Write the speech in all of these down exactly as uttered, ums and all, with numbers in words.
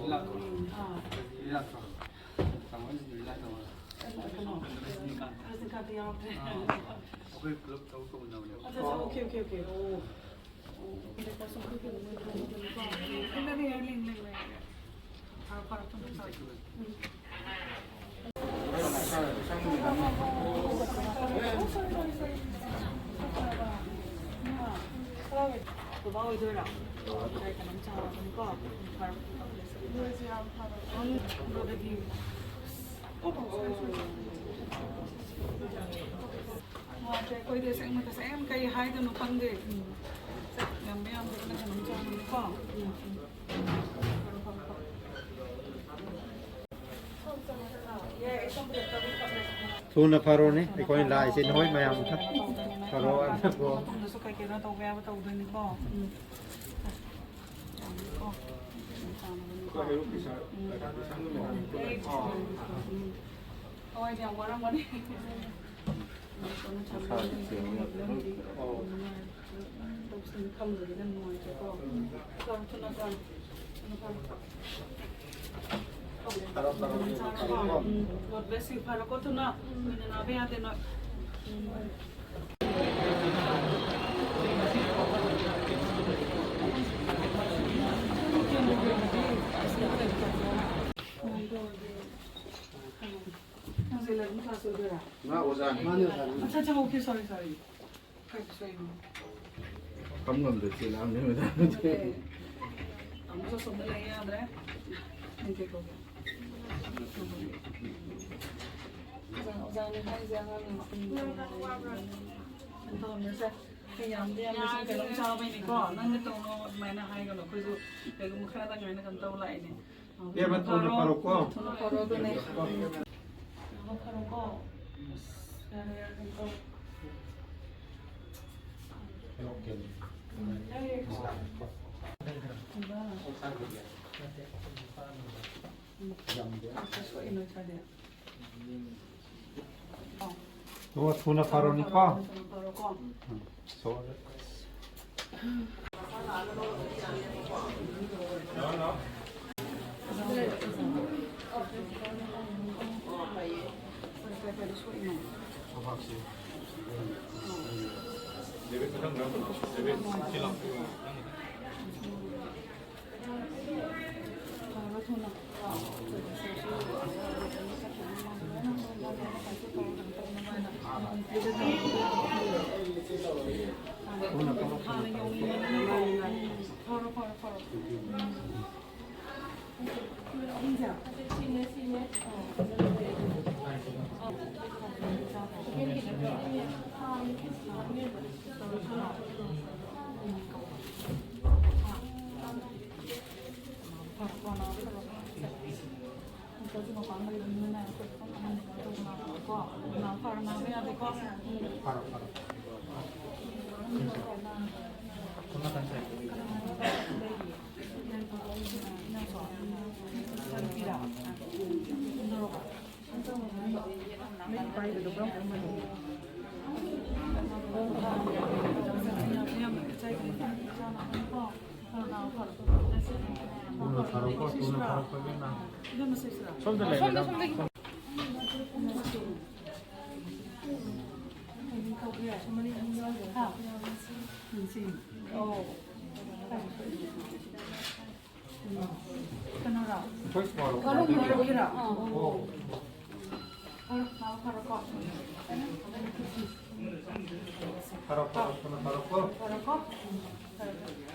ꯂꯤꯂꯥ ꯇꯧꯔꯣ꯫ ꯑꯥ꯫ ꯂꯤꯂꯥ ꯇꯧꯔꯣ꯫ ꯇꯥꯃꯣ ꯑꯩꯁꯨ ꯂꯤꯂꯥ ꯇꯧꯔꯣ꯫ ꯀꯩꯅꯣ, ꯔꯖꯅꯤꯀꯥꯟꯇ꯫ ꯔꯖꯅꯤꯀꯥꯟꯇ ꯌꯥꯎꯔꯛꯇ꯭ꯔꯦ꯫ ꯑꯥ꯫ ꯑꯩꯈꯣꯏ ꯄꯨꯂꯞ ꯊꯕꯛ ꯇꯧꯃꯤꯟꯅꯕꯅꯦꯕ꯫ ꯑꯠꯆꯥ, ꯑꯠꯆꯥ, okay, okay, okay꯫ ꯑꯣ꯫ ꯑꯣ꯫ ꯂꯦꯡ, ꯂꯦꯡ, ꯂꯦꯡ, ꯂꯦꯡ꯫ ꯐꯔꯦ, ꯐꯔꯦ, ꯊꯝꯃꯦ, ꯊꯝꯃꯦ꯫ ꯎꯝ꯫ ꯕꯕꯥ ꯑꯣꯏꯗꯣꯏꯔꯥ? ꯀꯩꯅꯣꯝ ꯆꯥꯔꯒꯅꯤꯀꯣ꯫ ꯐꯔꯦ꯫ ꯅꯣꯏꯁꯦ ꯌꯥꯝ ꯐꯔꯦ꯫ ꯎꯝ, ꯑꯗꯨꯗꯒꯤ ꯅꯨꯡꯉꯥꯏꯇ꯭ꯔꯦ꯫ ꯑꯩꯈꯣꯏꯗꯤ ꯑꯁꯦꯡꯕ ꯇꯁꯦꯡꯅ ꯀꯩ ꯍꯥꯏꯗꯣꯏꯅꯣ ꯈꯪꯗꯦ꯫ ꯎꯝ꯫ ꯌꯥꯝꯕ ꯌꯥꯝꯗꯕꯅ ꯀꯩꯅꯣꯝ ꯆꯥꯕꯅꯤꯀꯣ꯫ ꯎꯝ꯫ ꯊꯨꯅ ꯐꯔꯣꯅꯦ, ꯑꯩꯈꯣꯏꯅ ꯂꯥꯛꯏꯁꯦ ꯅꯈꯣꯏ ꯃꯌꯥꯝ ꯈꯛ ꯐꯔꯣ ꯍꯥꯏꯅꯀꯣ꯫ ꯃꯇꯨꯡꯗꯁꯨ ꯀꯩ ꯀꯩꯅꯣ ꯇꯧꯕ ꯌꯥꯕ ꯇꯧꯗꯣꯏꯅꯤꯀꯣ꯫ ꯎꯝ꯫ ꯎꯝ꯫ ꯍꯋꯥꯏꯗꯤ ꯌꯥꯝ ꯋꯥꯔꯝꯒꯅꯤ꯫ ꯇꯧꯁꯤꯟ ꯈꯪꯗꯕꯅꯤꯅ ꯅꯨꯡꯉꯥꯏꯇꯦꯀꯣ꯫ ꯆꯥꯔꯣ, ꯊꯨꯅ ꯆꯥꯔꯣ꯫ ꯊꯨꯅ ꯆꯥꯔꯣ꯫ ꯎꯝ, God bless you꯫ ꯐꯔꯣꯀꯣ ꯊꯨꯅ꯫ ꯀꯨꯏꯅ ꯅꯥꯕ ꯌꯥꯗꯦ ꯅꯣꯏ꯫ ꯎꯝ꯫ ꯅꯪꯁꯦ eleven class ꯑꯣꯏꯗꯣꯏꯔꯥ? ꯃꯥ ꯑꯣꯖꯥꯅꯤ꯫ ꯃꯥꯅꯦ ꯑꯣꯖꯥꯅꯤ꯫ ꯑꯠꯆꯥ, ꯑꯠꯆꯥ, okay, sorry, sorry꯫ ꯀꯩ ꯁꯣꯏꯅꯣ? ꯐꯝ ꯉꯝꯗ꯭ꯔꯦ, ꯆꯦ ꯂꯥꯡꯅꯦ ꯃꯦꯗꯥꯝ꯫ ꯑꯗꯨꯅꯦ꯫ ꯑꯃꯨꯛꯁꯨ ꯑꯁꯣꯝꯗ ꯂꯩ ꯌꯥꯗ꯭ꯔꯦ꯫ ꯅꯪ ꯀꯩ ꯀꯧꯒꯦ? ꯑꯣꯖꯥ, ꯑꯣꯖꯥꯅꯦ ꯍꯥꯏꯁꯦ ꯑꯉꯥꯡꯅꯦ꯫ ꯀꯩꯅꯣ ꯇꯧꯔꯝꯃꯦꯁꯦ꯫ ꯑꯩ ꯌꯥꯝꯗꯤ ꯌꯥꯝꯃꯦ, ꯁꯨꯝ ꯀꯩꯅꯣꯝ ꯆꯥꯕꯩꯅꯤꯀꯣ꯫ ꯅꯪꯅ ꯇꯧꯅꯣ ꯑꯗꯨꯃꯥꯏꯅ ꯍꯥꯏꯒꯅꯨ꯫ ꯑꯩꯈꯣꯏꯁꯨ ꯀꯩꯒꯨꯝꯕ ꯈꯔꯗꯪ ꯉꯥꯏꯅ ꯀꯩꯅꯣ ꯇꯧ ꯂꯥꯛꯏꯅꯦ꯫ ꯏꯕꯦꯝꯃ, ꯊꯨꯅ ꯐꯔꯣ, ꯐꯔꯣꯀꯣ꯫ ꯊꯨꯅ ꯐꯔꯣ, ꯑꯗꯨꯅꯦ꯫ ꯎꯝ꯫ ꯊꯨꯅ ꯐꯔꯣꯀꯣ꯫ ꯑꯁ, ꯌꯥꯔꯦ, ꯌꯥꯔꯦ, ꯀꯩꯅꯣ ꯇꯧ꯫ ꯎꯝ, ꯌꯥꯔꯦ꯫ ꯎꯝ꯫ ꯑꯁ, ꯁꯣꯛꯏ ꯅꯣꯏ ꯁ꯭ꯋꯥꯏꯗ꯫ ꯑꯣ꯫ ꯑꯣ, ꯊꯨꯅ ꯐꯔꯣꯅꯤꯀꯣ꯫ ꯊꯨꯅ ꯐꯔꯣꯀꯣ꯫ ꯎꯝ, ꯁꯣꯛꯑꯔꯣꯏ꯫ ꯊꯥꯔꯛꯑꯣꯀꯣ, ꯊꯨꯅ ꯊꯥꯔꯛꯄꯒꯤ ꯅꯪ꯫ ꯁꯣꯝꯗ ꯂꯩꯔꯦ, ꯅꯪ꯫ ꯀꯩꯅꯣꯔꯣ? ꯀꯔꯝꯕ ꯂꯩꯒꯦꯔꯥ? ꯑꯣ꯫ ꯐꯔꯣ, ꯐꯔꯣ, ꯐꯔꯣꯀꯣ꯫ ꯐꯔꯣ, ꯐꯔꯣ, ꯊꯨꯅ ꯐꯔꯣꯀꯣ꯫ ꯐꯔꯣꯀꯣ꯫ ꯐꯔꯣ, ꯐꯔꯣ꯫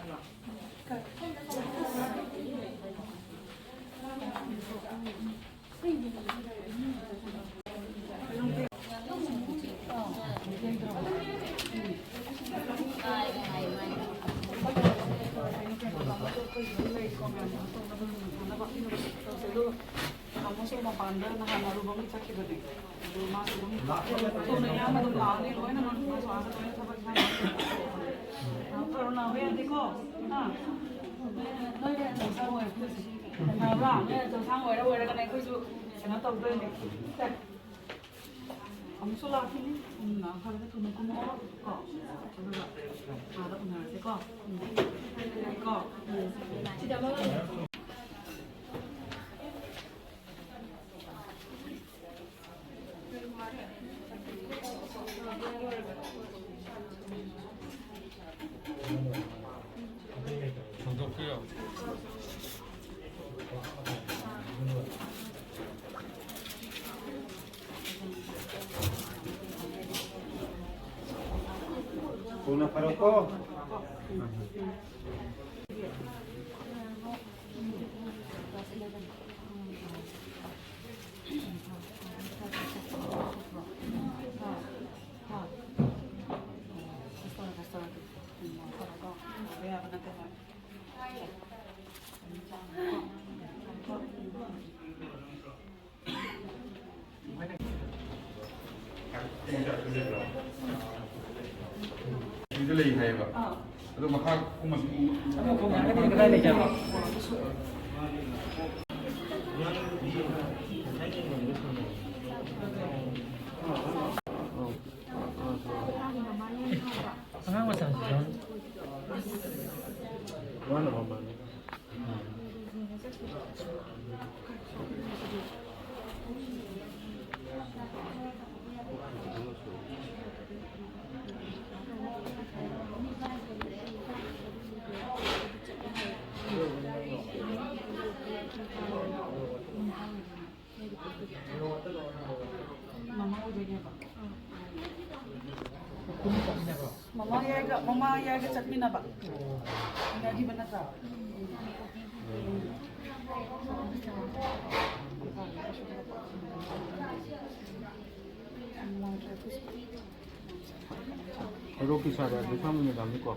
ꯑꯃꯨꯛꯁꯨ ꯃꯄꯥꯟꯗ ꯅꯍꯥꯟ ꯑꯔꯨꯕ ꯑꯃ ꯆꯠꯈꯤꯕꯅꯦ꯫ ꯑꯗꯨ ꯃꯥꯁꯨ ꯑꯗꯨꯝ ꯊꯨꯅ ꯏꯌꯥꯝꯕ ꯑꯗꯨꯝ ꯂꯥꯛꯑꯅꯤ, ꯂꯣꯏꯅꯃꯛ ꯃꯥꯁꯨ ꯑꯥꯗ ꯂꯣꯏꯅ ꯊꯕꯛ ꯏꯪꯈꯥꯡ ꯂꯣꯏꯅ ꯇꯧꯊꯣꯛꯑꯕꯅꯦ꯫ ꯐꯔꯣ, ꯅꯥꯕ ꯌꯥꯗꯦꯀꯣ꯫ ꯍꯥ? ꯅꯣꯏ ꯃꯌꯥꯝ ꯆꯪꯁꯥꯡ ꯑꯣꯏꯔꯛꯄꯁꯦ꯫ ꯅꯥꯕ꯭ꯔꯥ? ꯅꯣꯏ ꯆꯪꯁꯥꯡ ꯑꯣꯏꯔ ꯑꯣꯏꯔꯒꯅꯦ ꯑꯩꯈꯣꯏꯁꯨ ꯀꯩꯅꯣ ꯇꯧꯗꯣꯏꯅꯦ꯫ ꯑꯃꯨꯛꯁꯨ ꯂꯥꯛꯈꯤꯅꯤ꯫ ꯎꯝ, ꯅꯥꯕ ꯐꯔꯒ ꯊꯨꯅ ꯀꯨꯝꯃꯛꯑꯣ ꯀꯣ꯫ ꯑꯗꯨꯒ ꯑꯥꯗ ꯎꯅꯔꯁꯦꯀꯣ꯫ ꯎꯝ꯫ ꯀꯣ꯫ ꯊꯨꯅ ꯐꯔꯛꯑꯣ꯫ ꯁꯤꯗ ꯂꯩ ꯍꯥꯏꯌꯦꯕ꯫ ꯑꯗꯣ ꯃꯈꯥ ꯀꯨꯝꯃꯁꯨ ꯀꯗꯥꯏ ꯂꯩꯖꯥꯠꯅꯣ? ꯑꯉꯥꯡ ꯃꯆꯥꯁꯤꯡ ꯋꯥꯅꯕ ꯃꯥꯜꯂꯦ꯫ ꯃꯃꯥ ꯑꯣꯏꯗꯣꯏꯅꯦꯕ꯫ ꯃꯃꯥ ꯌꯥꯏꯒ, ꯃꯃꯥ ꯌꯥꯏꯒ ꯆꯠꯃꯤꯟꯅꯕ꯫ ꯌꯥꯈꯤꯕ ꯅꯠꯇ꯭ꯔꯥ? ꯍꯦꯔꯣꯛꯀꯤ ꯁꯥꯏꯕꯔ ꯗꯨꯀꯥꯟꯒꯤ ꯃꯦꯗꯥꯝꯅꯤꯀꯣ꯫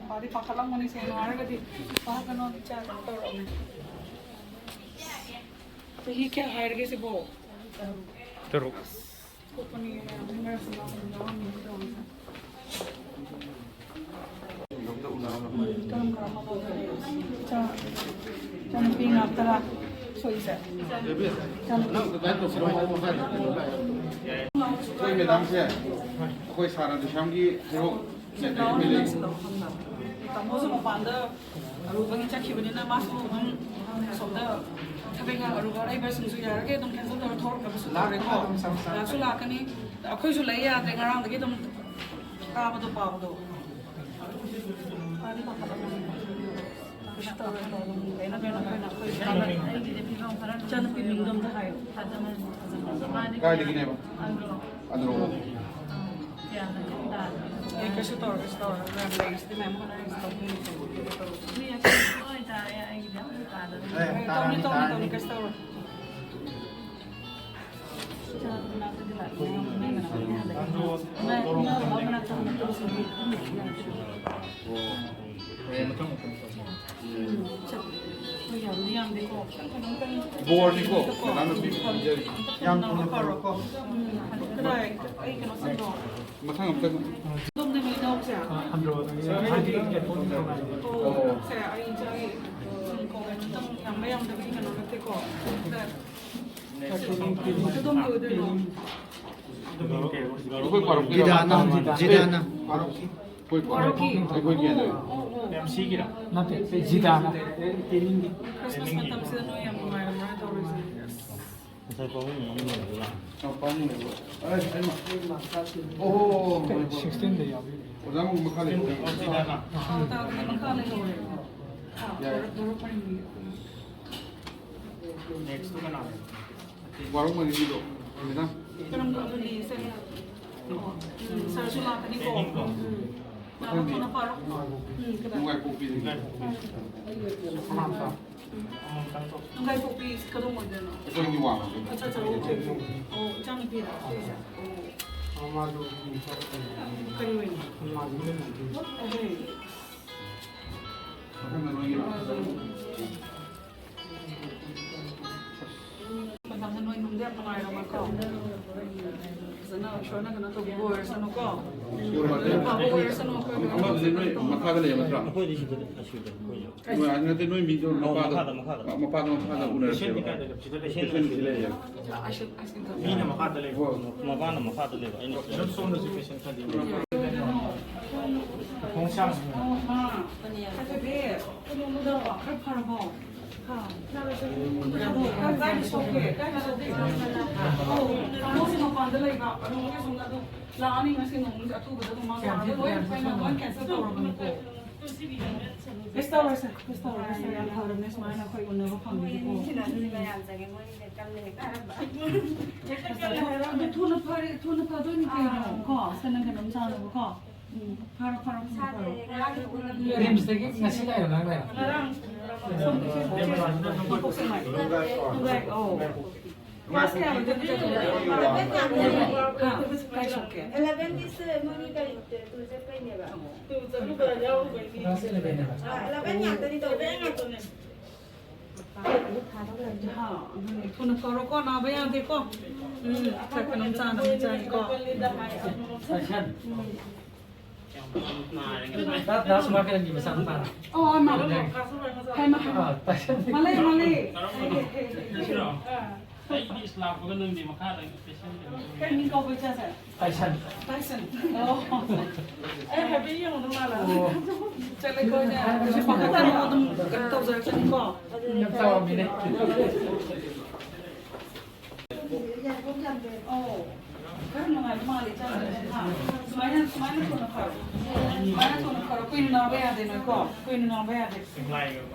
ꯄꯥꯗꯤ ꯄꯥꯈꯠꯂꯝꯒꯅꯤ, ꯁꯦꯡꯅ ꯍꯥꯏꯔꯒꯗꯤ꯫ ꯄꯥꯈꯠꯀꯅꯣ, ꯏꯆꯥ ꯀꯩꯅꯣ ꯇꯧꯔꯛꯑꯕꯅꯦ꯫ ꯆꯍꯤ ꯀꯌꯥ ꯍꯥꯏꯔꯒꯦ ꯁꯤꯕꯣ? ꯇꯔꯨꯛ꯫ ꯄꯣꯛꯄꯅꯤ ꯃꯌꯥꯝ ꯃꯔꯛꯁꯤꯗ ꯑꯃꯨꯛ ꯌꯥꯎꯔꯝꯃꯤꯅꯦ ꯇꯧꯔꯤꯁꯦ꯫ ꯎꯝ, ꯀꯔꯝ ꯀꯔꯝꯕ ꯂꯣꯏꯈꯔꯦ? ꯏꯆꯥ, ꯏꯆꯥꯅꯨꯄꯤ ꯉꯥꯛꯇꯔꯥ ꯁꯣꯏꯁꯦ? ꯏꯆꯥꯅꯨꯄꯤ꯫ ꯑꯩꯈꯣꯏ ꯃꯦꯗꯥꯝꯁꯦ, ꯑꯩꯈꯣꯏ ꯁꯥꯔ ꯑꯗꯨꯁ꯭ꯌꯥꯝꯒꯤ ꯍꯦꯔꯣ ꯂꯥꯛꯑꯣꯅꯦ, ꯅꯪꯁꯨ ꯂꯥꯛꯑꯣ, ꯐꯝꯅ꯫ ꯇꯥꯃꯣꯁꯨ ꯃꯄꯥꯟꯗ ꯑꯔꯨꯕꯒꯤ ꯆꯠꯈꯤꯕꯅꯤꯅ ꯃꯥꯁꯨ ꯑꯗꯨꯝ ꯑꯁꯣꯝꯗ ꯊꯕꯛ ꯏꯪꯈꯥꯡ ꯑꯔꯨꯕ ꯑꯔꯩꯕꯁꯨ ꯌꯥꯔꯒꯦ ꯑꯗꯨꯝ cancel ꯇꯧꯔ ꯊꯣꯛꯈ꯭ꯔꯕꯁꯨ ꯇꯧꯔꯦꯀꯣ꯫ ꯂꯥꯛꯁꯨ ꯂꯥꯛꯀꯅꯤ꯫ ꯑꯩꯈꯣꯏꯁꯨ ꯂꯩ ꯌꯥꯗ꯭ꯔꯦ, ꯉꯔꯥꯡꯗꯒꯤ ꯑꯗꯨꯝ ꯇꯥꯕꯗꯣ ꯄꯥꯎꯗꯣ꯫ ꯐꯗꯤ ꯐꯒꯠꯂꯝꯃꯅꯤ꯫ ꯀꯩꯁꯨ ꯇꯧꯔꯣꯏ, ꯂꯩꯅ ꯀꯩꯅꯣ ꯑꯩꯈꯣꯏꯅ ꯑꯩꯈꯣꯏ ꯏꯆꯥꯅꯨꯄꯤ ꯃꯤꯡꯗꯣ ꯑꯝꯇ ꯍꯥꯏꯌꯨ꯫ ꯀꯥꯏꯗꯒꯤꯅꯦꯕ? ꯑꯗ꯭ꯔꯣ꯫ ꯑꯦ, ꯀꯩꯁꯨ ꯇꯧꯔꯣꯏ, ꯀꯩꯁꯨ ꯇꯧꯔꯣꯏ꯫ ꯃꯌꯥꯝ ꯂꯩꯔꯤꯁꯤꯗꯤ ꯃꯌꯥꯝ ꯍꯣꯠꯅꯔꯤꯁꯤ ꯇꯧꯕꯤꯔꯤꯁꯤ꯫ ꯇꯧꯅꯤ, ꯇꯧꯅꯤ, ꯇꯧꯅꯤ, ꯀꯩꯁꯨ ꯇꯧꯔꯣꯏ꯫ ꯕꯣꯔꯅꯤꯀꯣ, ꯃꯦꯗꯥꯝꯅ ꯄꯤꯕ ꯄꯤꯖꯔꯤ꯫ ꯌꯥꯝ ꯊꯨꯅ ꯐꯔꯣꯀꯣ꯫ ꯀꯗꯥꯏ? ꯑꯩ ꯀꯩꯅꯣ ꯆꯠꯂꯣ꯫ ꯃꯊꯪ ꯑꯝꯇꯪ꯫ ꯑꯗꯣꯝꯗ ꯃꯤ ꯏꯅꯥꯎꯁꯦ꯫ ꯑꯣ, ꯁꯦ, ꯑꯩ ꯏꯆꯥꯒꯤ, ꯎꯝ, ꯀꯣ, ꯀꯩꯅꯣꯝꯇꯪ ꯌꯥꯝꯕ ꯌꯥꯝꯗꯕꯒꯤ ꯀꯩꯅꯣ ꯅꯠꯇꯦꯀꯣ꯫ ꯑꯗꯣꯝꯒꯤ ꯑꯣꯏꯗꯣꯏꯅꯣ? ꯑꯩꯈꯣꯏ ꯄꯥꯔꯣꯛꯀꯤ ꯖꯤꯗꯥꯅ, ꯖꯤꯗꯥꯅ꯫ ꯄꯥꯔꯣꯛꯀꯤ꯫ ꯑꯩꯈꯣꯏ ꯄꯥꯔꯣꯛꯀꯤ꯫ ꯑꯩꯈꯣꯏꯒꯤ ꯑꯣꯏꯗꯣꯏꯅꯣ? ꯑꯣ, ꯑꯣ, ꯑꯣ꯫ ꯅꯠꯇꯦ, ꯖꯤꯗꯥꯅ꯫ Christmas ꯃꯇꯝꯁꯤꯗ ꯅꯣꯏ ꯌꯥꯝ ꯅꯨꯡꯉꯥꯏꯔꯝꯃꯔꯣꯏ ꯇꯧꯔꯤꯁꯦ꯫ ꯉꯁꯥꯏ ꯄꯥꯕꯨꯡ ꯑꯃ ꯂꯩꯕꯗꯨꯔꯥ? ꯑ, ꯄꯥꯕꯨꯡ ꯂꯩꯕ꯫ ꯑꯩ, ꯑꯩ ꯃ-, ꯑꯣ, ꯍꯣ, ꯍꯣ, ꯍꯣ, ꯍꯣ꯫ Sixteen ꯗ ꯌꯥꯎꯏ꯫ ꯑꯣꯖꯥ ꯑꯃꯨꯛ ꯃꯈꯥ ꯂꯩꯍꯧꯔꯦ꯫ ꯑꯣ, ꯖꯤꯗꯥꯅ꯫ ꯑꯥ, ꯇꯥꯕꯅꯦ, ꯃꯈꯥ ꯂꯩꯍꯧꯔꯦ꯫ ꯑꯥ, ꯌꯥꯏ꯫ ꯗꯣꯔꯣ-, ꯗꯣꯔꯣ ꯄꯔꯤꯡꯒꯤ꯫ Next ꯇꯨ ꯀꯅꯥꯅꯣ? ꯋꯥꯔꯧ ꯃꯔꯤꯒꯤꯗꯣ, ꯃꯦꯗꯥꯝ꯫ ꯀꯔꯝꯕ ꯑꯗꯨꯅꯤ, ꯁꯦ? ꯑꯣ, ꯎꯝ, ꯁꯥꯔꯁꯨ ꯂꯥꯛꯀꯅꯤꯀꯣ꯫ ꯎꯝ, ꯎꯝ꯫ ꯂꯥꯛꯑꯣ, ꯊꯨꯅ ꯄꯥꯔꯣ꯫ ꯎꯝ, ꯀꯗꯥꯏ? ꯅꯨꯡꯉꯥꯏꯄꯣꯛꯄꯤꯗꯒꯤ꯫ ꯅꯨꯡꯉꯥꯏꯄꯣꯛꯄꯤ ꯀꯗꯣꯝ ꯑꯣꯏꯗꯣꯏꯅꯣ? ꯑꯩꯈꯣꯏꯒꯤ ꯋꯥꯡꯃꯗ꯫ ꯑꯠꯆꯥ, ꯑꯠꯆꯥ, ꯑꯣ, ꯑꯣ, ꯑꯣ, ꯏꯆꯥꯅꯨꯄꯤꯔ? ꯑꯣ꯫ ꯃꯥꯁꯨ ꯀꯔꯤ ꯑꯣꯏꯅ? ꯃꯥꯁꯨ ꯃꯊꯪꯗ ꯅꯣꯏꯒꯤ ꯂꯥꯛꯑꯣ꯫ ꯃꯇꯝꯗ ꯅꯣꯏ ꯅꯨꯡꯗꯤ ꯌꯥꯝ ꯅꯨꯡꯉꯥꯏꯔꯝꯃꯣꯏꯀꯣ꯫ ꯐꯖꯅ ꯏꯁꯣꯔꯅ ꯀꯩꯅꯣ ꯇꯧꯕꯤꯕ ꯑꯣꯏꯔꯁꯅꯨꯀꯣ꯫ ꯐꯕ ꯑꯣꯏꯔꯁꯅꯨ ꯑꯩꯈꯣꯏ ꯑꯃꯗꯨꯗꯤ ꯅꯣꯏ ꯃꯈꯥꯗ ꯂꯩꯌꯦ ꯅꯠꯇ꯭ꯔꯥ? ꯑꯩꯈꯣꯏꯗꯤ ꯁꯤꯗ ꯑꯁꯤꯗ ꯑꯩꯈꯣꯏ ꯅꯣꯏ, ꯅꯠꯇꯦ, ꯅꯣꯏ ꯃꯤꯗꯣ ꯑꯣ, ꯃꯄꯥꯗꯣ, ꯃꯈꯥꯗ, ꯃꯈꯥꯗ꯫ ꯃꯄꯥꯗꯣ ꯃꯈꯥꯗ ꯎꯅꯔꯁꯦꯕ꯫ Patient ꯀꯥꯏꯗ ꯂꯩ? ꯁꯤꯗ ꯂꯩ꯫ Patient ꯁꯤꯗ ꯂꯩꯌꯦ꯫ ꯑꯥꯏꯁ-, ꯑꯥꯏꯁ ꯀ꯭ꯔꯤꯝ ꯊꯝꯕ꯫ ꯍꯣꯏ꯫ ꯃꯤꯅ ꯃꯈꯥꯗ ꯂꯩꯕ꯫ ꯍꯣꯏ꯫ ꯃꯄꯥꯅ ꯃꯈꯥꯗ ꯂꯩꯕ, ꯑꯩꯅ ꯁꯤꯗ ꯑꯗꯨꯝ ꯂꯩꯕ꯫ ꯁꯣꯝꯗꯁꯨ patient ꯈꯔꯗꯤ ꯂꯩ꯫ ꯑꯣ, ꯃꯥ꯫ ꯑꯗꯨꯗꯤ ꯀꯩꯅꯣꯗꯣ ꯈꯔ ꯐꯔꯕꯣ? ꯍꯥ? ꯀꯥꯏꯗ ꯁꯣꯛꯀꯦ? ꯀꯥꯏꯗ ꯁꯣꯛꯀꯦ? ꯑꯣ, ꯀꯥꯡꯍꯧꯁꯤ ꯃꯄꯥꯟꯗ ꯂꯩꯕ꯫ ꯑꯗꯨ ꯃꯣꯏ ꯁꯣꯝꯗ ꯑꯗꯨꯝ ꯂꯥꯛꯑꯅꯤ ꯉꯁꯤ ꯅꯣꯡꯃꯁꯦ ꯑꯊꯨꯕꯗ ꯑꯗꯨꯝ ꯃꯥ ꯂꯣꯏ ꯂꯣꯏ cancel ꯇꯧꯔꯕꯅꯤꯀꯣ꯫ ꯀꯩꯁꯨ ꯇꯧꯔꯣꯏꯁꯦ, ꯀꯩꯁꯨ ꯇꯧꯔꯣꯏꯁꯦ, ꯌꯥꯝ ꯐꯔꯕꯅꯦ ꯁꯨꯃꯥꯏꯅ ꯑꯩꯈꯣꯏ ꯎꯅꯕ ꯐꯪꯕꯁꯦꯀꯣ꯫ ꯃꯣꯏ ꯑꯅꯤꯁꯤꯅ ꯃꯌꯥꯝ ꯆꯪꯉꯦ, ꯃꯣꯏ ꯑꯅꯤꯅ ꯀꯜꯂꯦ ꯍꯦꯛꯇ ꯍꯥꯏꯔꯝꯕ꯫ ꯑꯗꯨ ꯊꯨꯅ ꯐꯔꯦ, ꯊꯨꯅ ꯐꯗꯣꯏꯅꯤ ꯀꯩꯅꯣ, ꯀꯣ? ꯁꯦ, ꯅꯪ ꯀꯩꯅꯣꯝ ꯆꯥꯅꯕꯀꯣ꯫ ꯎꯝ, ꯐꯔꯣ, ꯐꯔꯣ, ꯐꯔꯣ, ꯐꯔꯣ꯫ ꯔꯤꯝꯁꯇꯒꯤ ꯉꯁꯤ ꯂꯥꯛꯏꯔꯣ, ꯅꯪ ꯂꯥꯛꯏꯔꯣ? ꯉꯔꯥꯡ꯫ ꯁꯣꯝꯗ ꯁꯦ, ꯁꯦ, ꯁꯦ, ꯁꯦ, ꯁꯦ, ꯁꯦ, ꯁꯦ, ꯁꯦ, ꯑꯣ꯫ ꯀ꯭ꯂꯥꯁ ꯀꯌꯥꯃꯨꯛꯇ ꯆꯠꯇꯣꯏꯅꯣ? ꯍꯥ? ꯀꯥꯏ ꯁꯣꯛꯀꯦ? ꯑꯦꯂꯦꯚꯦꯟꯒꯤꯁꯦ ꯃꯣꯏꯒꯤ ꯀꯔꯤ ꯇꯨꯔ ꯆꯠꯄꯩꯅꯦꯕ꯫ ꯇꯨꯔ ꯆꯠꯂꯨꯕ ꯌꯥꯎꯔꯨꯕꯩꯅꯤ꯫ ꯀ꯭ꯂꯥꯁ ꯑꯦꯂꯦꯚꯦꯟ ꯍꯥꯏꯕ? ꯑꯥ, ꯑꯦꯂꯦꯚꯦꯟ ꯉꯥꯛꯇꯅꯤ ꯇꯧꯕ꯫ ꯑꯦꯂꯦꯚꯦꯟ ꯉꯥꯛꯇꯅꯦ꯫ ꯍꯥ, ꯑꯗꯨꯅꯦ꯫ ꯊꯨꯅ ꯐꯔꯣꯀꯣ, ꯅꯥꯕ ꯌꯥꯗꯦꯀꯣ꯫ ꯎꯝ, ꯆꯥꯛ ꯀꯩꯅꯣꯝ ꯆꯥꯅꯕ ꯆꯥꯏꯀꯣ꯫ ꯎꯝ꯫ ꯗꯥ, ꯗꯥ ꯁꯨꯃꯥꯀꯔꯟꯒꯤ ꯃꯆꯥꯅꯨꯄꯥꯅꯤ꯫ ꯑꯣ, ꯍꯩꯃꯥ꯫ ꯍꯩꯃꯥ, ꯍꯩꯃꯥ꯫ ꯑꯥ, ꯇꯥꯏꯁꯟ꯫ ꯃꯥꯂꯦ, ꯃꯥꯂꯦ꯫ ꯁꯤꯔꯣ? ꯑꯩꯗꯤ ꯏꯁ ꯂꯥꯛꯄꯒ ꯅꯪꯗꯤ ꯃꯈꯥꯗ ꯄꯦꯁꯦꯟ ꯀꯩꯅꯣ ꯇꯧꯕ꯫ ꯀꯩ ꯃꯤꯡ ꯀꯧꯕ ꯏꯆꯥꯁꯦ? ꯇꯥꯏꯁꯟ꯫ ꯇꯥꯏꯁꯟ꯫ ꯑꯣ꯫ ꯑꯩ ꯍꯥꯏꯐꯦꯠ ꯌꯦꯡꯉꯨꯗ ꯃꯥꯜꯂꯦ꯫ ꯑꯣ꯫ ꯆꯠꯂꯦꯀꯣ, ꯏꯆꯦ꯫ ꯍꯧꯖꯤꯛ ꯄꯥꯈꯠꯀꯅꯨ, ꯑꯗꯨꯝ ꯀꯩꯅꯣ ꯇꯧꯖꯔꯛꯀꯅꯤꯀꯣ꯫ ꯌꯥꯝ ꯆꯥꯎꯔꯝꯃꯤꯅꯦ꯫ ꯑꯧ꯫ ꯈꯔ ꯅꯨꯡꯉꯥꯏꯕ ꯃꯥꯜꯂꯦ ꯏꯆꯥꯁꯦ꯫ ꯍꯥ? ꯁꯨꯃꯥꯏꯅ, ꯁꯨꯃꯥꯏꯅ ꯊꯨꯅ ꯐꯔꯣ꯫ ꯁꯨꯃꯥꯏꯅ ꯊꯨꯅ ꯐꯔꯣ꯫ ꯀꯨꯏꯅ ꯅꯥꯕ ꯌꯥꯗꯦ ꯅꯣꯏꯀꯣ꯫ ꯀꯨꯏꯅ ꯅꯥꯕ ꯌꯥꯗꯦ꯫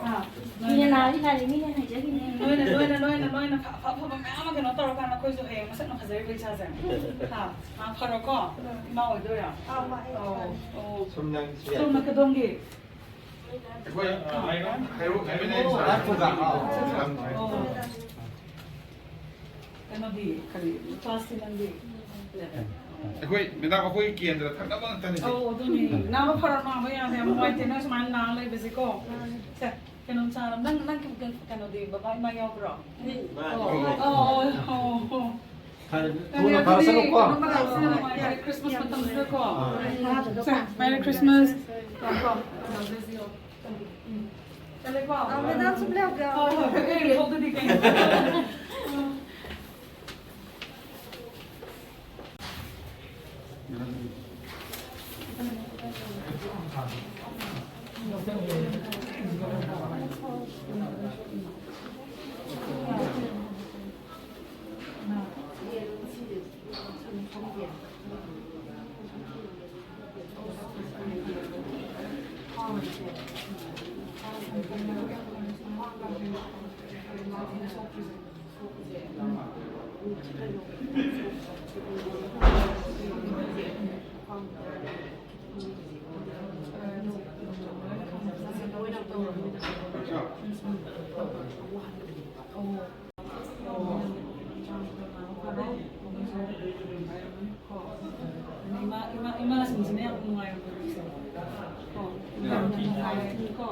ꯍꯥ? ꯃꯤꯅ ꯅꯥꯔꯤ ꯅꯥꯔꯤ ꯃꯤꯅ ꯍꯥꯏꯖꯔꯤꯅꯤ꯫ ꯎꯝ, ꯅꯣꯏꯅ, ꯅꯣꯏꯅ, ꯅꯣꯏꯅ, ꯅꯣꯏꯅ ꯐ-, ꯑꯐ-, ꯑꯐꯕ ꯃꯌꯥꯝ ꯑꯃ ꯀꯩꯅꯣ ꯇꯧꯔꯀꯥꯟꯗ ꯑꯩꯈꯣꯏꯁꯨ ꯍꯌꯦꯡ ꯃꯁꯛꯅ ꯐꯖꯔꯤꯕ ꯏꯆꯥꯁꯦ꯫ ꯍꯥ? ꯃꯥ ꯐꯔꯣꯀꯣ? ꯏꯃꯥ ꯑꯣꯏꯗꯣꯏꯔꯥ? ꯑꯥ, ꯃꯥ ꯑꯩ ꯑꯣ, ꯐꯔꯦ꯫ ꯑꯣ꯫ ꯁꯣꯝꯅ ꯁꯣꯝꯅ ꯀꯗꯣꯝꯒꯤ? ꯑꯩꯈꯣꯏ, ꯑ, ꯍꯩꯔꯣꯛ, ꯍꯩꯔꯣꯛ ꯍꯥꯏꯕꯅꯦ꯫ ꯑꯣ꯫ ꯀꯩꯅꯣꯗꯤ, ꯀꯔꯤ, ꯀ꯭ꯂꯥꯁꯇꯤ ꯅꯪꯗꯤ? ꯑꯩꯈꯣꯏ, ꯃꯦꯗꯥꯝ, ꯑꯩꯈꯣꯏ ꯀꯦꯟꯗ꯭ꯔ ꯊꯪꯅꯕ ꯉꯥꯛꯇꯅꯤ꯫ ꯑꯧ, ꯑꯗꯨꯅꯤ꯫ ꯅꯥꯕ ꯐꯔꯣ, ꯅꯥꯕ ꯌꯥꯗꯦ, ꯌꯥꯝ ꯅꯨꯡꯉꯥꯏꯇꯦ, ꯅꯪ ꯁꯨꯃꯥꯏꯅ ꯅꯥ ꯂꯩꯕꯁꯦꯀꯣ꯫ ꯁꯦ, ꯀꯩꯅꯣꯝ ꯆꯥꯔꯣ꯫ ꯅꯪ, ꯅꯪ ꯀꯩꯅꯣꯗꯤ, ꯕꯕꯥ ꯏꯃꯥ ꯌꯥꯎꯕ꯭ꯔꯣ? ꯑꯧ, ꯑꯧ, ꯑꯧ, ꯑꯧ꯫ ꯐꯔꯦ, ꯊꯨꯅ ꯑꯗꯨꯗꯤ ꯐꯔꯁꯅꯨꯀꯣ꯫ ꯀꯩꯅꯣꯝꯃ ꯂꯥꯛꯁꯤꯅ ꯅꯨꯡꯉꯥꯏꯇꯦ, ꯈ꯭ꯔꯤꯁꯃꯥꯁ ꯃꯇꯝꯁꯤꯗꯀꯣ꯫ ꯁꯦ, ꯃꯦꯔꯤ ꯈ꯭ꯔꯤꯁꯃꯥꯁ꯫ ꯂꯥꯛꯑꯣ꯫ ꯎꯝ꯫ ꯆꯠꯂꯦꯀꯣ? ꯑ, ꯃꯦꯗꯥꯝ ꯁꯨꯝ ꯂꯩꯍꯧꯒꯦ꯫ ꯍꯣꯏ, ꯍꯣꯏ, ꯍꯣꯏ, ꯂꯩꯍꯧꯗꯗꯤ ꯀꯩꯅꯣ? ꯎꯝ꯫ ꯏꯃꯥ, ꯏꯃꯥ, ꯏꯃꯥꯁꯤꯡꯁꯤꯅ ꯌꯥꯝ ꯅꯨꯡꯉꯥꯏꯔꯝꯒꯅꯤ꯫ ꯀꯣ? ꯌꯥꯝ ꯅꯨꯡꯉꯥꯏꯔꯝꯒꯅꯤ꯫ ꯀꯣ?